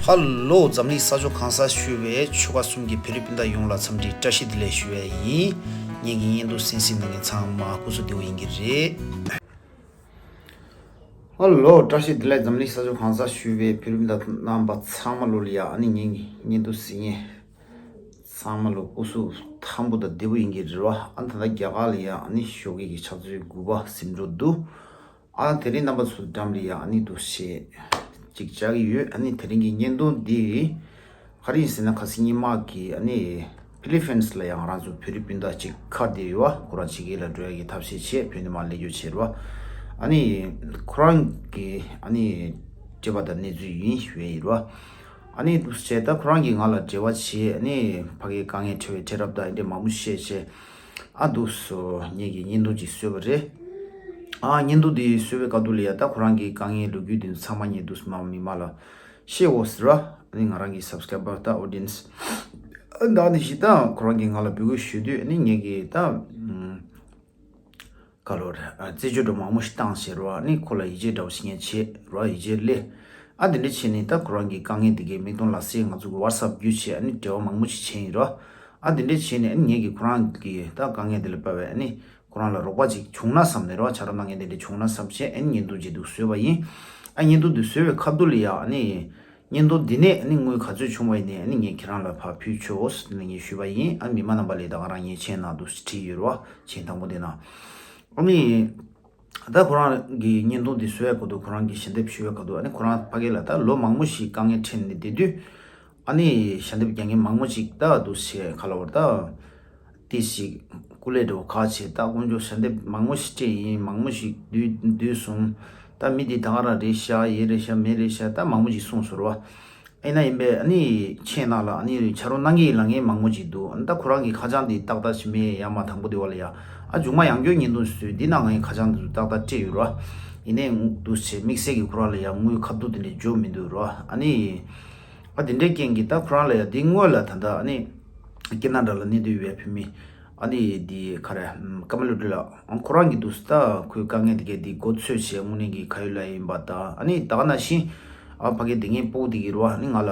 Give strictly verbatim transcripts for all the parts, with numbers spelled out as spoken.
ཧ་ལོ། འཛམ་གླིང་ས་ཕྱོགས་གང་སར་བཞུགས་པའི་ཆོལ་ཁ་གསུམ་གྱི་བོད་རིགས་སྤུན་ཟླ་ཡོངས་ལ་འཚམས་འདྲི་བཀྲ་ཤིས་བདེ་ལེགས་ཞུ་བ་ཡིན། ངེད་ཀྱི་བརྙན་ཐུང་གསན་གཟིགས་གནང་མཁན་ཚང་མ་སྐུ་གཟུགས་བདེ་པོ་ཡིན་གྱི་རེད། ཧ་ལོ། བཀྲ་ཤིས་བདེ་ལེགས། འཛམ་གླིང་ས་ཕྱོགས་གང་སར་བཞུགས་པའི་བོད་རིགས་སྤུན་ཟླ་རྣམ་པ་ཚང་མ་ལོ་ལ་ཡ། ཨ་ནི་ངེད་ཀྱི་བརྙན་ཐུང་གཟིགས་མཁན་ཚང་མ་ལོ་སྐུ་གཟུགས་ཐང་པོ་དང་བདེ་པོ་ཡིན་གྱི་རེད་བ། ཨ་ནི་ད་ལྟ་རྒྱ་གར་ལ་ཡ་ཨ་ནི་ཞོགས་ཀྱི་ཕྱག་ཚོད་དགུ་པ་ཟིན་འགྲོ་འདུག་ཨ་དེ་རིང་རྣམ་པ་ཚོ་འགྲམ་ལ་ཡ་ཨ་ནི་འདུག་བཤད་ཅིག་བཅར་གྱི་ཡོད། ཨ་ནི་དེ་རིང་གི་བརྙན་ཐུང་འདི་ག་རེ་ཡིན་ཟེར་ན། ཁ་སང་ཉི་མ་གི་ཨ་ནི་ཕི་ལི་ཕིན་སི་ལ་ཡང་ང་རང་ཚོ་བོད་རིགས་སྤུན་ཟླ་ཅིག་ཁ་བསྡད་ཡོད་བ། ཁོ་རང་ཕྱི་རྒྱལ་ལ་འགྲོ་ཡ་གི་ཐབས་ཤེས་བྱས་བོད་ནས་མར་སླེབས་རྒྱུ་བྱས་རེད་བ། ཨ་ནི་ཁོ་རང་གི་ཨ་ནི་འབྲེལ་བ་དང་གནས་ཚུལ་ཡིན་ཞུ་ཡ་ཡིན་རེད་བ། ཨ་ནི་འདུག་བྱས་ད་ཁོ་རང་གིས་ང་ལ་འབྲེལ་བ་བྱས། ཨ་ནི་ཕ་གིའི་དཀའ་ངལ་འཕྲད་པའི་འཕྲད་རབས་དང་ཨེ་འདྲས་མང་པོ་བཤད་བྱས། ཨ་འདུག་སོ་ངེད་ཀྱིས་བརྙན་ཐུང་ཅིག་བཟོས་པ་རེད། ཨ་བརྙན་ཐུང་འདི་བཟོས་པའི་སྐབས་དུས་ལ་ཡ་ད་ཁོ་རང་གི་དཀའ་ངལ་ལོ་རྒྱུས་འདི་ཚོ་ཚང་མ་ངས་འདུག་སེ་མ་མི་མང་ལ་བཤད་འོ་ཟེར་བ། ཨ་ནི་ང་རང་གི་སབ་སི་ཀ་རའི་བར་ད་ཨོ་ཌི་ཡེན་སི་ཨ་ད་ནི་ཞིག་ད་ཁོ་རང་གིས་ང་ལ་འབོད་སྐུལ་ཞུ་དུས། ཨ་ནི་ངེད་ཀྱིས་ད་ཨམ་ག་ལོར་རྩད་གཅོད་འདྲ་མང་པོ་ཞིག་བཏང་བྱས་རོ། ཨ་ནི་ཁོ་ལ་ཡིད་ཆེས་འདྲ་བོ་ཞིག་ངས་བྱས་རོ། ཡིད་ཆེས་སླེབས། ཨ་དེ་འདྲ་བྱས་ནས་ད་ཁོ་རང་གི་དཀའ་ངལ་དེ་གའི་མིག་མཐོང་ལག་ཟིན་ང་ཚོ་གི་ཝ་ཊི་སབ་བརྒྱུད་བྱས་ཨ་ནི་འབྲེལ་བ་མང་པོ་ཞིག་བྱས་ཡིན་རོ། ཨ་དེ་འདྲ་བྱས་ནས་ཨ་ནི་ངེད་ཀྱིས་ཁོ་རང་གི་ད་དཀའ་ངལ་དེ་ལ་དཔག་པའི་ཨ་ནི་ཁོ་རང་ལ་རོགས་པ་ཅིག་བྱུང་ན་བསམ་ནས་རོ། ཆ་རོགས་གནང་མཁན་དེ་འདྲ་བྱུང་ན་བསམ་བྱས་ཨ་ནི་བརྙན་ཐུང་ཅིག་འདུག་བཟོས་པ་ཡིན། ཨ་བརྙན་ཐུང་འདི་བཟོས་པའི་ཁ་ཐུག་ལ་ཡ་ཨ་ནི་བརྙན་ཐུང་འདི་ནས་ཨ་ནི་དངུལ་ག་ཚོད་བྱུང་བ་ཡིན་ནའི་ཨ་ནི་ངས་ཁྱེད་རང་ལ་ཕར་ཕུལ་ཆོག་ཟེར་ནས་ངས་ཞུས་པ་ཡིན། ཨ་མི་མང་རྣམ་པ་ལ་ད་ག་རང་ངས་མཆན་ནང་དུ་བྲིས་ཡོད་རེད་བ། མཆན་དང་པོ་དེ་ནང་ཨ་ནི་ད་ཁོ་རང་གི་བརྙན་ཐུང་འདི་བཟོ་ཡ་གོ་དུས་ཁོ་རང་གི་ཞལ་འདེབས་ཞུ་ཡ་གོ་དུས་ཨ་ནི་ཁོ་རང་ཕ་གི་ལ་ད་ལོ་མང་པོ་ཞིག་དཀའ་ངལ་འཕྲད་ནས་བསྡད་དུས་ཨ་ནི་ཞལ་འདེབས་རྒྱག་མཁན་མང་པོ་ཞིག་ད་འདུག་སེ་ག་ལ་བར་ད། དེ་ཞིག་སྐུ་ལས་འགྲོ་ཁག་ཆེ། ད་དཀོན་མཆོག་ཞལ་འདེབས་མང་པོ་ཞིག་སྤྲད་ཡིན། མང་པོ་ཞིག་བསྡུས་བསྡུས་སོང་། ད་མི་འདི་ད་ག་རང་རེད་ཤག་ཡེ་རེད་ཤག་མེ་རེད་ཤག་ད་མང་པོ་ཞིག་གསུངས་སོང་ར། ཨེ་ན་ཡིན་པས་ཨ་ནི་མཆན་ནང་ལ་ཨ་ནི་ཆ་རོགས་གནང་གི་ཡིན་ལབ་མཁན་མང་པོ་ཞིག་འདུག་ཨ་ནི་ད་ཁོ་རང་གི་ཁ་བྱང་འདི་ཏག་ཏག་ཞིག་མེད་ཡ་མ་དང་པོ་དེ་བ་ལ་ཡ། ཨ་མཇུག་མ་ཡང་བསྐྱར་བརྙན་ཐུང་བཟོས་འདི་ནང་ངའི་ཁ་བྱང་འདི་ཚོ་ཏག་ཏག་སྤྲད་ཡོད་ར། ཡིན་ནའི་འདུག་སེ་དམིགས་བསལ་གྱི་ཁོ་རང་ལ་ཡ་དངུལ་ཁ་ཐུག་དེ་འདྲས་འབྱོར་མི་འདུག་ར། ཨ་ནི། ཨ་དེ་འདྲའི་རྐྱེན་གྱིས་ད་ཁོ་རང་ལ་ཡང་དེ་སྔོན་ལ་ད་ལྟ་ཨ་ནི་ཀེ་ན་ཌ་ལ་གནས་སྡོད་ཡོད་པའི་བུད་མེད་ཨ་ནི་དེ་ག་རེ་ཀ་མ་ལོ་ཌི་ལགས། ཨ་ཁོ་རང་གིས་འདུག་སེ་ད་ཁོའི་དཀའ་ངལ་དེ་གའི་དེ་མགོ་ཚོས་བྱས་དངོས་གནས་ཀྱི་ཁ་ཡོད་ལག་ཡོད་ཡིན་པ་དང་། ཨ་ནི་ད་ག་ནང་བཞིན་ཨ་ཕ་གི་དེ་ངའི་སྤོ་བོ་དེ་གིས་རེད་བ། ཨ་ནི་ང་ལ་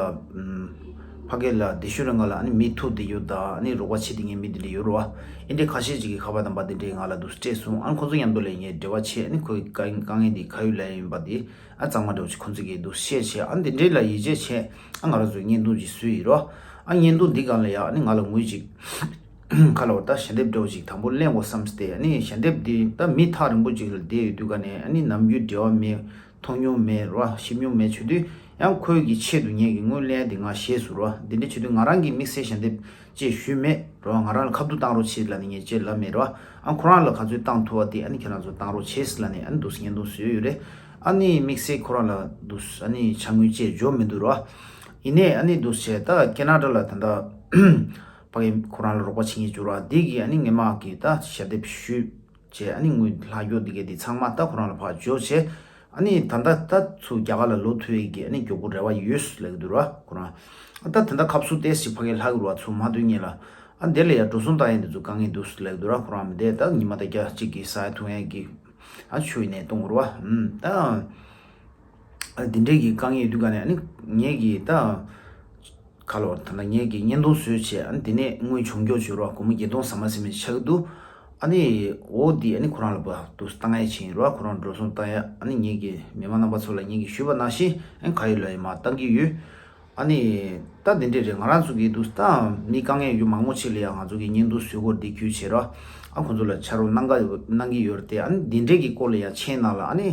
ཕ་གི་ལ་དེ་ཤུ་རེ་ང་ལ་ཨ་ནི་མི་ཐུག་བསྡད་ཡོད་ད། ཨ་ནི་རོགས་པ་བྱེད་བསྡད་མཁན་མི་དེ་འདྲ་ཡོད་རེད་བ། ཨེ་འདྲའི་ཁ་ཤས་ཅིག་གིས་ཁ་པར་དང་པར་དེ་འདྲའི་ང་ལ་འདུག་སེ་སྤྲད་སོང་། ཨ་ནི་ཁོ་ཚོ་མཉམ་དུ་ལ་ངས་འབྲེལ་བ་བྱས། ཨ་ནི་ཁོའི་དཀའ་དཀའ་ངལ་དེ་ཁ་ཡོད་ལག་ཡོད་ཡིན་པ་དེ། ཨ་གཙང་མ་འདྲ་བོ་ཅིག་ཁོང་ཚོ་གིས་འདུག་བཤད་བྱས། ཨ་འདི་འདྲའི་ལ་ཡིད་ཆེས་བྱས། ཨ་ང་རང་ཚོས་བརྙན་ཐུང་ཅིག་བཟོས་ཡིན་རོ། ཨ་བརྙན་ཐུང་འདི་སྒང་ལ་ཡ་ཨ་ནི་ང་ལ་ངོས་ཅིག་ག་ལ་བར་ད་ཞལ་འདེབས་འདྲ་བོ་ཅིག་དང་པོ་ལེན་དགོས་བསམ་སྟེ། ཨ་ནི་ཞལ་འདེབས་འདི་ད་མི་ཐག་རིང་པོ་ཅིག་ལ་བསྡད་ཡོད་དུས་ག་ནས་ཨ་ནི་ནམ་རྒྱུན་འབྲེལ་བ་མེད། མཐོང་མྱོང་མེད་རོ། ཤེས་མྱོང་མེད་བྱེད་དུས་ཡང་ཁོའི་གི་ཆེད་དུ་ངས་གི་དངུལ་ལེན་དེ་ང་ཤེས་སུ་རོ། འདི་འདྲ་བྱེད་དུས་ང་རང་གི་དམིགས་བསལ་ཞལ་འདེབས་ཅེས་ཞུས་མེད་རོ། ང་རང་ལ་ཁ་ཐུག་བཏང་རོགས་བྱེད་ལབ་ནས་ངས་ཅེས་ལབ་མེད་རོ། ཨ་ཁོ་རང་ལ་ག་ཚོད་བཏང་ཐུབ་པ་དེ་ཨ་ནི་ཁྱེད་རང་ཚོ་བཏང་རོགས་བྱེད་ཟེར་ལབ་ནས་ཨ་ནི་འདུག་སེ་བརྙན་ཐུང་བཟོས་ཡོད་རེད། ཨ་ནི་དམིགས་བསལ་ཁོ་རང་ལ་འདུག་སེ་ཨ་ནི་ཕྱག་དངུལ་ཅེས་འབྱོར་མི་འདུག་རོ། ཡིན་ནའི་ཨ་ནི་འདུག་སེ་ད་ཀེ་ན་ཌ་ལ་ད་ལྟ་ཕ་གི་ཁོ་རང་ལ་རོགས་པ་བྱེད་མཁན་བྱུང་རོ། འདི་གི་ཨ་ནི་ངས་མ་གི་ད་ཞལ་འདེབས་ཞུས། བྱས། ཨ་ནི་དངུལ་ལྷག་རྒྱུ་འདི་གའི་འདི་ཚང་མ་ད་ཁོ་རང་ལ་ཕར་འབྱོར་བྱས། ཨ་ནི་ད་ལྟ་ད་ཚུར་རྒྱ་གར་ལ་ལོག་ཐུབ་ཡས་ཀྱི་ཨ་ནི་མགྱོགས་པོ་རེ་བ་ཡོད་ཟེར་ལབ་ཀྱི་འདུག་ར་ཁོ་རང་། ཨ་ད་ད་ལྟ་ཁ་གསོ་ཏོག་ཙམ་ཕ་གིར་ལྷག་གི་རེད་བ། ཚུར་མ་ཐོན་སྔོན་ལ། ཨ་འདི་ལ་ཡ་འགྲོ་སོང་བཏང་ཡས་འདི་ཚོ་དཀའ་ངལ་འདུག་ཟེར་ལབ་ཀྱི་འདུག་ར་ཁོ་རང་། མི་འདི་ད་ཉི་མ་ད་རྒྱ་གཅིག་གི་ཟ་ཡ་འཐུང་ཡས་ཀྱི་ཨ་ཆུ་ཡིན་ནས་གཏོང་དགོས་རེད་བ། ཨུམ་ད། ཨ་འདི་འདྲའི་གི་དཀའ་ངལ་ཡོད་དུས་ག་ནས་ཨ་ནི་ངས་ཀྱི་ད། ག་ལ་བར་ད་ལྟ་ངས་ཀྱི་བརྙན་ཐུང་བཟོས་བྱས། ཨ་ནི་དེ་ནས་དངུལ་བྱུང་རྒྱུ་བྱུང་རོགས། སྒོར་མོ་བརྒྱད་སྟོང་ཟ་མ་ཟིན་མི་ཆགས་ཀྱི་འདུག་ཨ་ནི་འོ་འདི་ཨ་ནི་ཁོ་རང་ལ་བ་དུ་བཏང་ཡས་ཕྱིན་རོགས། ཁོ་རང་འགྲོ་སོང་བཏང་ཡས། ཨ་ནི་ངས་ཀྱི་མི་མང་རྣམ་པ་ཚོ་ལ་ངས་ཀྱི་ཞུས་པ་ནང་བཞིན་ཨ་ནི་ག་ཡོད་ལ་ཡོད་མ་བཏང་གི་ཡོད། ཨ་ནི་ད་འདི་འདྲས་རེད། ང་རང་ཚོ་གི་འདུག་ད་མི་དཀའ་ངལ་ཡོད་མང་པོ་ཅིག་ལ་ཡང་ང་ཚོ་གི་བརྙན་ཐུང་བཟོས་སྐོར་འདི་བརྒྱུད་བྱས་རོགས། ཨ་ཁོ་ཚོ་ལ་ཕྱག་རོགས་གནང་ག་གནང་གི་ཡོད་རེད་དེ། ཨ་ནི་འདི་འདྲས་ཀྱི་སྐོར་ལ་ཡང་མཆན་ནང་ལ་ཨ་ནི།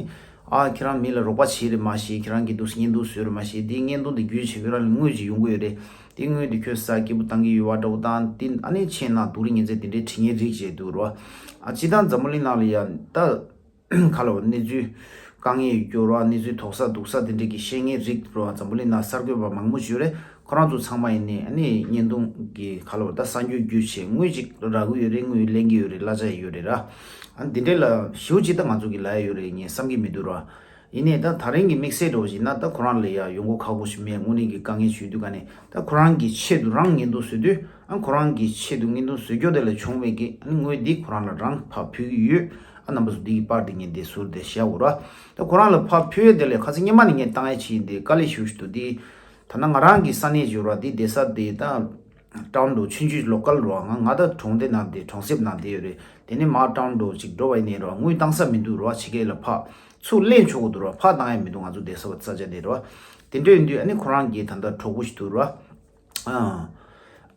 ཨ་ཁྱེད་རང་མི་ལ་རོགས་པ་བྱེད་རེད་མ་ཤེས། ཁྱེད་རང་གིས་འདུག་བརྙན་ཐུང་བཟོས་རེད་མ་ཤེས། འདི་བརྙན་ཐུང་འདི་བརྒྱུད་བྱས་ཁྱོད་རང་ལ་དངུལ་ཅིག་ཡོང་གི་ཡོད་རེད། དེ་དངུལ་འདི་ཁྱོད་ས་སྐྱིད་པོ་བཏང་གི་ཡོད་པ་འདྲ་བོ་དང་དེ་ཨ་ནི་མཆན་ནང་སྡུག་རུས་ངན་ཚད་དེ་འདྲའི་བྲིས་མཁན་རིགས་བྱས་འདུག་རོ། ཨ་སྤྱིར་བཏང་འཛམ་བུ་གླིང་ནང་ལ་ཡ་ད་ག་ལ་བ་གནས་ཚུལ་དཀའ་ངལ་སྐྱོ་རོ། གནས་ཚུལ་དོགས་ས་སྡུག་ས་དེ་འདྲའི་གི་བཤད་མཁན་རིགས་རོ། འཛམ་བུ་གླིང་ནང་གསར་འགོད་པ་མང་པོ་ཞིག་ཡོད་རེད། ཁོ་རང་ཚོ་ཚང་མ་ཡིན་ནའི་ཨ་ནི་བརྙན་ཐུང་གི་ག་ལ་བ་ད་གསར་འགྱུར་བརྒྱུད་བྱས་དངུལ་ཅིག་རག་གི་ཡོད་རེད། དངུལ་ལེན་གི་ཡོད་རེད། གླ་ཆ་ཡོད་རེད་ར། ཨ་འདི་འདྲས་ལ་ཞེ་པོ་ཅིག་ད་ང་ཚོ་གི་ལབ་ཡ་ཡོད་རེད་ངས་བསམ་གི་མི་འདུག་ར། ཡིན་ནའི་ད་ད་རིང་གི་དམིགས་བསལ་འདྲ་བོ་ཞིག་ན་ད་ཁོ་རང་ལ་ཡ་ཡོང་སྒོ་ཁག་པོ་ཞིག་མེད། དངོས་གནས་ཀྱི་དཀའ་ངལ་ཞིག་ཡོད་དུས་ག་ནས་ད་ཁོ་རང་གི་ཆེད་དུ་རང་བརྙན་ཐུང་བཟོས་དུས། ཨ་ཁོ་རང་གི་ཆེད་དུ་བརྙན་ཐུང་བཟོས་རྒྱུ་དེ་ལ་བྱུང་བའི་གི་ཨ་ནི་དངུལ་འདི་ཁོ་རང་ལ་རང་ཕར་ཕུལ་གི་ཡོད། ཨ་རྣམ་པ་ཚོ་འདི་གི་པར་འདི་ངས་འདི་ཟུར་དེ་བཞག་འོ་ར། ད་ཁོ་རང་ལ་ཕར་ཕུལ་ཡ་དེ་ལས་ཁ་སང་སྔོན་མ་ནས་ངས་བཏང་ཡ་ཅིག་ཡིན། དེ་དཀའ་ལས་ཞེ་པོ་ཞིག་འདུག་འདི། ད་ནང་ང་རང་གི་ས་གནས་ཡོད་ར། འདི་བསྡད་ས་དེ་ད་ཊའུན་འགྲོ་ཆུང་ཆུང་ལོ་ཀལ་ར། ང་ང་ད་གྲོང་སྡེ་ནང་བསྡད། གྲོང་གསེབ་ནང་བསྡད་ཡོད་རེད། དེ་ནས་མར་ཊའུན་འགྲོ་ཅིག་འགྲོ་བ་ཡིན་ནའི་ར། དངུལ་བཏང་ས་མི་འདུག་ར། ཕྱི་རྒྱལ་ལ་ཕར་ཚུར་ལེན་ཆོག་གི་འདུག་ར། ཕར་བཏང་ཡ་མི་འདུག་ང་ཚོ་བསྡད་ས་བ་ས་ཆ་དེ་ར། དེ་འདྲ་ཡིན་དུས་ཨ་ནི་ཁོ་རང་གི་ད་ལྟ་གྲོགས་པོ་ཞིག་འདུག་ར།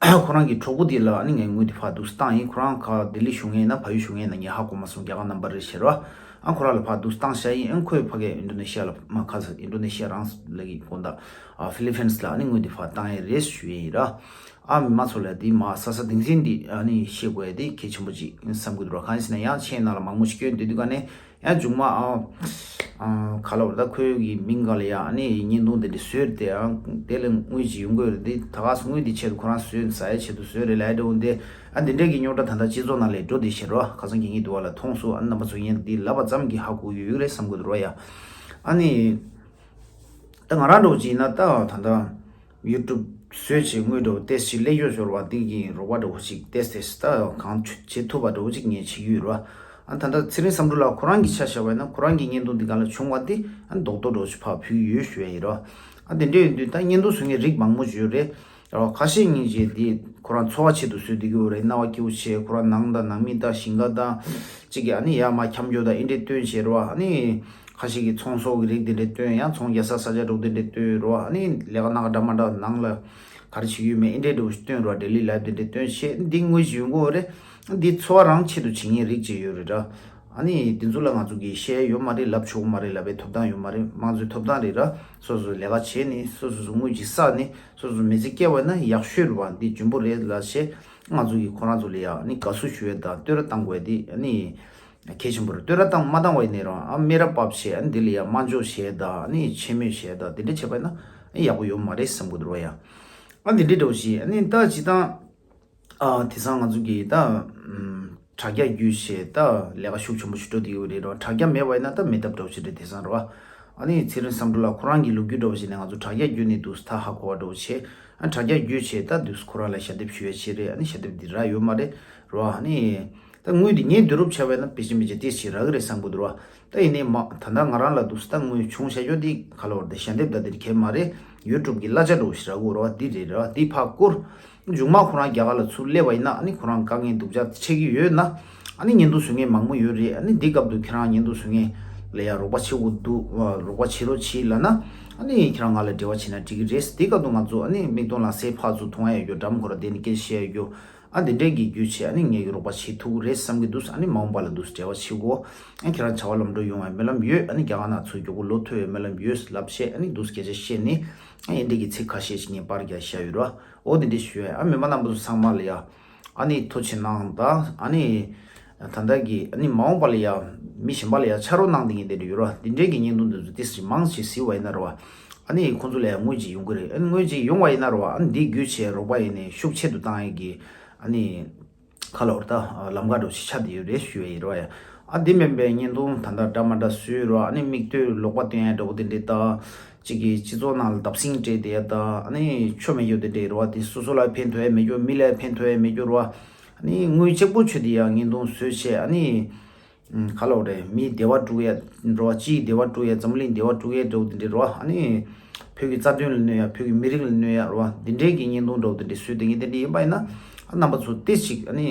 ཨ། ཁོ་རང་གི་གྲོགས་པོ་དེ་ལ་ཨ་ནི་ངས་དངུལ་དེ་ཕར་འདུག་སེ་བཏང་ཡིན། ཁོ་རང་ག་ལྡི་ལི་བཞུགས་མཁན་ཡིན་ན་ཕ་ཡུལ་བཞུགས་མཁན་ཡིན་ན་ངས་ཧ་གོ་མ་སོང་། རྒྱ་གར་ནམ་བར་རེད་ཟེར་ར། ཨ། ཁོ་རང་ལ་ཕར་འདུག་སེ་བཏང་བཞག་ཡིན། ཨ། ཁོས་ཕ་གི་ཨིན་ཌོ་ནེ་ཤི་ཡ་ལ། མ་ཁ་ས་ཨིན་ཌོ་ནེ་ཤི་ཡ་རང་ལ་གི་དགོན་བདག་ཨ། ཧྥི་ལི་པིན་ལ་ཨ་ནི་དངུལ་དེ་ཕར་བཏང་ཡས་རེད་ཞུ་ཡས་ཡིན་ར། ཨ། མི་མང་ཚོ་ལ་དེ་མ་ས་ས་དེང་སང་འདི་ཨ་ནི་ཤེས་དགོས་ཡས་དེ་གལ་ཆེན་པོ་ཅིག་བསམ་གི་འདུག་ར། གང་ཡིན་ཟེར་ན་ཡང་ཆེད་ནང་ལ་མང་པོ་ཞིག་སྐྱོན་བསྡད་དུས་ག་ནས། ཡང་མཇུག་མ་ཨ་ཨ་ག་ལབ་རེད། ད་ཁོའི་གི་མིང་སྒང་ལ་ཡང་ཨ་ནི་བརྙན་ཐུང་དེ་འདྲ་བཟོས་ཏེ་ཡང་དེ་ལ་དངུལ་ཅིག་ཡོང་གི་ཡོད་རེད། དེ་ད་ག་སེ་དངུལ་དེ་ཆེད་དུ་ཁོ་རང་བཟོས་ཟ་ཡའི་ཆེད་དུ་བཟོས་རེད་ལབ་ཡ་འདྲ་བོ་འདི། ཨ། འདི་འདྲའི་གི་རྙོག་དྲ་ད་ལྟ་སྤྱི་ཚོགས་ནང་ལ་འགྲོ་བསྡད་བཞིན་རེད་བ། ཁ་སང་གི་ངས་འདུག་བ་ལ་མཐོང་སོང་། ཨ། རྣམ་པ་ཚོ་ངས་འདི་ལབ་པ་ཙམ་གྱིས་ཧ་གོ་གི་ཡོད་རེད་བསམ་གི་འདུག་ར་ཡ། ཨ་ནི་ད་ང་རང་འདྲ་བོ་ཅིག་ཡིན་ན་ད་ད་ལྟ་ཡུ་ཊུབ་བཟོས་བྱས་དངུལ་འདྲ་བོ་ཏོག་ཙམ་སླེབས་ཡོད་ཟེར་བ་འདི་གི་རོགས་པ་འདྲ་བོ་ཅིག་ཏོག་ཙམ་ད་གང་བྱེད་ཐུབ་པ་འདྲ་བོ་ཅིག་ངས་བྱེད་ཀྱི་ཡོད་རེད་བ། ཨ། ད་ལྟ་ཚེ་རིང་བསམ་གྲུབ་ལགས་ཁོ་རང་གི་ཆ་བཞག་པ་ཡིན་ན་ཁོ་རང་གི་བརྙན་ཐུང་འདི་ག་ལ་བྱུང་བ་འདི་ཨ་རྡོག་རྡོག་འདྲ་བོ་ཅིག་ཕར་ཕུལ་གྱི་ཡོད་ཞུ་ཡ་ཡིན་རེད་བ། ཨ། དེ་འདྲ་ཡིན་དུས་ད་བརྙན་ཐུང་བཟོ་མཁན་རིགས་མང་པོ་ཅིག་ཡོད་རེད། རོ། ཁ་ཤས་སྙིང་རྗེ་དེ་ཁོ་རང་འཚོ་བ་ཆེད་དུ་བཟོས་བསྡད་ཀྱི་ཡོད་རེད། སྣང་བ་སྐྱིད་པོ་བྱས། ཁོ་རང་ནང་དང་ནང་མི་དང་ཞིང་ཁ་དང་གཅིག་གི་ཨ་ནི་ཡར་མར་འཁྱམ་རྒྱུ་དང་ཨེ་འདྲས་སྟོན་བྱས་རོ། ཨ་ནི་ཁ་ཤས་ཀྱིས་ཚོང་ཟོག་གི་རིགས་དེ་འདྲས་སྟོན། ཡང་ཚོང་རྒྱག་ས་ས་ཆ་འདྲ་བོ་དེ་འདྲས་སྟོན་རོ། ཨ་ནི་ལས་ཀ་སྣ་ཁ་འདྲ་མ་འདྲ་ནང་ལ་ག་རེ་བྱེད་ཀྱི་ཡོད་མེད་ཨེ་འདྲས་འདྲ་བོ་སྟོན་རོ། ཌེ་ལི་ལའིབ་དེ་འདྲས་སྟོན་བྱས། འདི་དངོས་གཞི་ཡོང་གི་ཡོད་རེད། འདི་འཚོ་བ་རང་ཆེད་དུ་བྱེད་མཁན་རིགས་ཅིག་ཡོད་རེད་ར། ཨ་ནི་དེ་ཚོ་ལ་ང་ཚོ་གིས་བཤད་ཡ་ཡོད་མ་རེད། ལབ་ཆོག་གི་མ་རེད། ལབ་པའི་ཐོབ་ཐང་ཡོད་མ་རེད། དམངས་གཙོའི་ཐོབ་ཐང་རེད་ར། སོ་སོས་ལས་ཀ་བྱས་ནས་སོ་སོ་སོ་དངུལ་ཅིག་བསགས་ནས་སོ་སོ་མི་ཚེ་སྐྱེལ་བ་ན་ཡག་ཤོས་རེད་བ། འདི་འཇོན་པོ་རེད་ལབ་བྱས། ང་ཚོ་གིས་ཁོ་རང་ཚོ་ལ་ཡང་ནི་དགའ་བསུ་ཞུ་ཡས་དང་བསྟོད་ར་བཏང་དགོས་ཡས་འདི་ནི་གལ་ཆེན་པོ་རེད། བསྟོད་ར་བཏང་མ་བཏང་བ་ཡིན་ནའི་རང་ཨ་སྨད་ར་བབས་བྱས། ཨ་ནི་འདི་ལ་ཡང་དམའ་འཇོག་བྱས་དང་ནི་ཆེ་མོ་བྱས་དང་འདི་འདྲ་བྱས་པ་ཡིན་ན་ཡག་པོ་ཡོད་མ་རེད་བསམ་གི་འདུག་ར་ཡ། ཨ་འདི་འདྲའི་འདྲ་བོ་ཞིག་ཨ་ནི་ད་སྤྱིར་བཏང་ཨ་དེང་སང་ང་ཚོ་གིས་ད་ཨམ་དྲ་རྒྱ་བརྒྱུད་བྱས་ད་ལས་ཀ་ཤུགས་ཆེན་པོ་ཞིག་འགྲོ་བསྡད་ཡོད་རེད་ར། དྲ་རྒྱ་མེད་པ་ཡིན་ན་ད་མེད་ཐབས་འདྲ་བོ་ཞིག་རེད་དེང་སང་ར། ཨ་ནི་ཚེ་རིང་བསམ་གྲུབ་ལགས་ཁོ་རང་གི་ལོ་རྒྱུས་འདྲ་བོ་ཞིག་ནས་ང་ཚོ་དྲ་རྒྱ་བརྒྱུད་ནས་འདུག་སེ་ད་ཧ་གོ་བ་འདྲ་བོ་བྱས། ཨ་དྲ་རྒྱ་བརྒྱུད་བྱས་ད་འདུག་སེ་ཁོ་རང་ལ་ཞལ་འདེབས་ཞུ་ཡ་བྱས་རེད། ཨ་ནི་ཞལ་འདེབས་འདི་རག་ཡོད་མ་རེད་ར། ཨ་ནི་ད་དངུལ་འདི་ངས་བསྡུ་རུབ་བྱས་པ་ཡིན་ན་ཕལ་ཆེར་མི་བྱེད་ཏེ་ཞིག་རག་གི་རེད་བསམ་གི་འདུག་ར། ད་ཡིན་ནའི་མ་ད་ལྟ་ང་རང་ལ་འདུག་སེ་ད་དངུལ་བྱུང་བྱ་རྒྱུ་འདི་ག་ལ་བར་དུ་ཞལ་འདེབས་ད་འདིར་ཁེལ་མ་རེད། ཡུ་ཊུབ་གི་གླ་ཆ་འདྲ་བོ་ཞིག་རག་གི་ར་བ། འདི་རེད་ར། འདི་ཕར་བསྐུར། མཇུག་མ་ཁོ་རང་རྒྱ་གར་ལ་ཚུར་སླེབས་པ་ཡིན་ན་ཨ་ནི་ཁོ་རང་དཀའ་ངལ་སྡུག་ཅག་འཕྲད་ཀྱི་ཡོད་ན། ཨ་ནི་བརྙན་ཐུང་བཟོ་མཁན་མང་པོ་ཡོད་རེད། ཨ་ནི་འདི་སྐབས་དུ་ཁྱེད་རང་བརྙན་ཐུང་བཟོ་མཁན་ལ་ཡང་རོགས་པ་བྱེད་དགོས་འདུག་རོགས་པ་བྱེད་རོགས་བྱེད་ལབ་ན་ཨ་ནི་ཁྱེད་རང་ང་ལ་འབྲེལ་བ་བྱེད་ན་འགྲིག་གི་རེད། འདི་སྐབས་དུ་ང་ཚོ་ཨ་ནི་མིག་མཐོང་ལག་ཟིན་ཕར་ཚུར་མཐོང་ཡ་ཡོད་རྒྱུ། འགྲམ་ཁོ་ར་བསྡད་ནས་སྐད་ཆ་བཤད་ཡ་ཡོད་རྒྱུ། ཨ་འདི་འདྲའི་གི་རྒྱུ་བྱས་ཨ་ནི་ངས་རོགས་པ་བྱེད་ཐུབ་ཀྱི་རེད་བསམ་གྱི་འདུག་ཨ་ནི་མ་འོངས་པ་ལ་འདུག་འབྲེལ་བ་བྱེད་དགོས། ཨ་ཁྱེད་རང་བྱ་བ་ལམ་འགྲོ་ཡོང་བའི་སྨོན་ལམ་ཡོད། ཨ་ནི་རྒྱ་གར་ནང་ཚུར་མགྱོགས་པོ་ལོག་ཐུབ་པའི་སྨོན་ལམ་ཡོད་ལབ་བྱས་ཨ་ནི་འདུག་སྐད་ཆ་བཤད་ནས་ཨ་ཨེ་འདྲའི་གི་ཚིག་ཁ་ཤས་ཤིག་ངས་པར་རྒྱག་བཞག་ཡོད་ར། འོ་དེ་འདྲ་ཞུ་ཡ། ཨ་མི་མང་རྣམ་པ་ཚོ་ཚང་མ་ལ་ཡ་ཨ་ནི་ཐུགས་རྗེ་གནང་དང་། ཨ་ནི་ད་ལྟ་གི་ཨ་ནི་མ་འོངས་པ་ལ་ཡ་མི་གཞན་པ་ལ་ཡ་ཆ་རོགས་གནང་དེ་ངས་དེ་འདྲ་ཡོད་ར། དེ་འདྲའི་གི་བརྙན་ཐུང་འདི་ཚོ་ཏོག་ཙམ་མང་ཞིག་གཟིགས་པ་ཡིན་ན་ར་བ། ཨ་ནི་ཁོང་ཚོ་ལ་ཡ་དངུལ་ཅིག་ཡོང་གི་རེད། ཨ་ནི་དངུལ་ཅིག་ཡོང་བ་ཡིན་ན་ར་བ། ཨ་ནི་འདི་བརྒྱུད་བྱས་རོགས་པ་ཡིན་ནས་ཤུགས་ཆེ་རུ་བཏང་ཡས་གི་ཨ་ནི་ཁ་ལོར་ད་ལམ་ཁ་འགྲོ་ཞིག་ཆགས་བསྡད་ཡོད་རེད་ཞུ་ཡ་ཡིན་ར་བ་ཡ། ཨ་འདི་མིན་པའི་བརྙན་ཐུང་ད་ལྟ་འདྲ་མ་འདྲ་བཟོས་ར། ཨ་ནི་མིག་ལྟོས་ལོག་པ་སྟོན་ཡ་འདྲ་པོ་དེ་འདྲས་ད། གཅིག་གིས་སྤྱི་ཚོགས་ནང་ལ་བརྡབ་གསིག་སྤྲད་དེ་ཡ་ད་ཨ་ནི་ཆོ་མེད་རྒྱུ་དེ་འདྲས་རེད་བ། དེ་སོ་སོ་ལ་ཕན་ཐོགས་ཡ་མེད་རྒྱུ། མི་ལ་ཕན་ཐོགས་ཡ་མེད་རྒྱུ་རེད་བ། ཨ་ནི་དངུལ་གཅིག་པོ་ཆོད་དེ་ཡ་བརྙན་ཐུང་བཟོས་བྱས་ཨ་ནི་ག་ལབ་རེད། མི་བདེ་བ་སྒྲུག་ཡ་རེད་བ། སྤྱིའི་བདེ་བ་སྒྲུག་ཡ། འཛམ་གླིང་བདེ་བ་སྒྲུག་ཡ་འདྲ་པོ་དེ་འདྲས་རེད་བ། ཨ་ནི་བོད་ཀྱི་རྩ་དོན་ལ་གནོད་ཡ། བོད་ཀྱི་མི་རིགས་ལ་གནོད་ཡ་རེད་བ། དེ་འདྲས་ཀྱི་བརྙན་ཐུང་འདྲ་པོ་དེ་འདྲས་བཟོས་དེ་ངས་དེ་འདྲས་ཡིན་པ་ཡིན་ན་ཨ་རྣམ་པ་ཚོ་ཏོག་ཙམ་ཅིག་ཨ་ནི་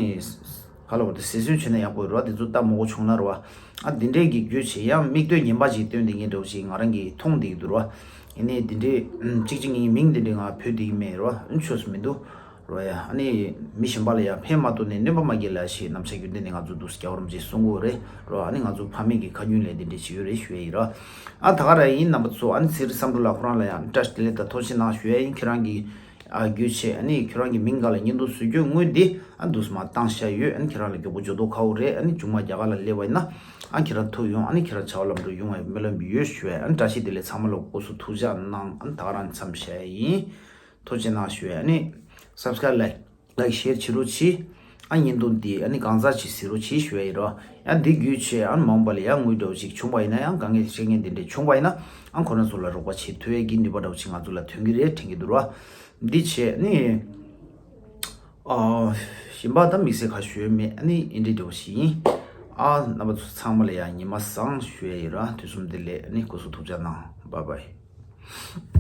ག་ལབ་རེད། གཟིགས་ཞིབ་བྱས་ན་ཡག་པོ་རེད་བ། དེ་ཚོ་ལྟ་མ་དགོས་བྱུང་ན་རེད་བ། ཨ་འདི་འདྲས་ཀྱི་བརྒྱུད་བྱས་ཡང་མིག་ལྟོས་ངན་པ་ཞིག་སྟོན་དེ་ངས་འདྲ་པོ་ཞིག་ང་རང་གིས་མཐོང་བསྡད་ཀྱི་འདུག་ར། ཡིན་ནའི་འདི་འདྲས་གཅིག་གཅིག་གཉིས་གཉིས་མིང་འདི་འདྲས་ང་བོས་བསྡད་ཀྱི་མེད་ར་བ། ཨ་ཆོས་སུ་མི་འདུག་ར་བ་ཡ། ཨ་ནི་མི་གཞན་པ་ལ་ཡང་ཕན་མ་ཐོགས་ནས་གནོད་པ་མ་སྐྱེལ་ལ་ཞེས་ནམ་ཞག་རྒྱུན་ལྡན་ནས་ང་ཚོ་འདུག་སེ་རྒྱལ་བ་རིན་པོ་ཆེས་གསུང་གི་ཡོད་རེད་ར་བ། ཨ་ནི་ང་ཚོ་ཕ་མེས་ཀྱི་ཁ་རྒྱུན་ལས་འདི་འདྲས་བྱེད་ཀྱི་ཡོད་རེད་ཞུ་ཡ་ཡིན་ར། ཨ་ད་ག་རང་ཡིན། རྣམ་པ་ཚོ་ཨ་ནི་ཚེ་རིང་བསམ་གྲུབ་ལགས་ཁོ་རང་ལ་ཡང་བཀྲ་ཤིས་བདེ་ལེགས་དང་ཐུགས་རྗེ་གནང་ཞུ་ཡ་ཡིན། ཁྱེད་རང་གི་ཨ་བརྒྱུད་བྱས་ཨ་ནི་ཁྱོད་རང་གི་མིང་སྒང་ལ་བརྙན་ཐུང་བཟོ་རྒྱུའི་དངུལ་འདི་ཨ་འདུག་སེ་མར་བཏང་བཞག་ཡོད། ཨ་ནི་ཁྱེད་རང་ལ་མགྱོགས་པོ་འགྱུར་ལྡོག་ཁ་པོ་རེད། ཨ་ནི་མཇུག་མ་རྒྱ་གར་ལ་སླེབས་པ་ཡིན་ན་ཨ་ཁྱེད་རང་ཐུག་ཡོང་། ཨ་ནི་ཁྱེད་རང་བྱ་བ་ལམ་འགྲོ་ཡོང་བའི་སྨོན་ལམ་ཡོད་ཞུ་བས། ཨ་ནི་བཀྲ་ཤིས་བདེ་ལེགས། ཚང་མ་ལ་སྐུ་གཟུགས་ཐུགས་ཅག་གནང་། ཨ་ནི་ད་ག་རང་མཚམས་བཞག་ཡིན། ཐུགས་རྗེ་གནང་ཞུ་བས། ཨ་ནི་སབ་སི་ཀ་རབ་ལའིཀ་ལའིཀ་ཤེར་བྱེད་རོགས་གྱིས། ཨ་བརྙན་ཐུང་འདི་ཨ་ནི་གང་ཟག་ཅིག་གཟིགས་རོགས་གྱིས་ཞུ་བས་ཡིན་རོ། ཡང་འདི་བརྒྱུད་བྱས་ཨ་ནི་མ་འོངས་པ་ལ་ཡང་དངུལ་འདྲ་བོ་ཅིག་བྱུང་བ་ཡིན་ན། ཡང་དཀའ་ངལ་འཕྲད་མཁན་འདི་འདྲས་བྱུང་བ་ཡིན་ན་ཨ་ཁོ་རང་ཚོ་ལ་རོགས་པ་བྱེད་ཐུབ་ཡས་ཀྱི་ནུས་པ་འདྲ་བོ་ཅིག་ང་ཚོ་ལ་ཐོན་གྱི་རེད་དྲན་གྱི་འདུག་རོ། འདི་བྱས་ནི། ཨ། གཞན་པ་ད་དམིགས་བསལ་ཁ་ཤོས་མེད། ཨ་ནི་ཨེ་འདྲའི་འདྲ་བོ་ཞིག་ཡིན། ཨ། རྣམ་པ་ཚོ་ཚང་མ་ལ་ཡང་ཉི་མ་བཟང་ཞུ་ཡ་ཡིན་ར། དུས་གསུམ་བདེ་ལེགས། ཨ་ནི་སྐུ་གཟུགས་ཐུགས་ཅག་གནང་། བཱའི་བཱའི།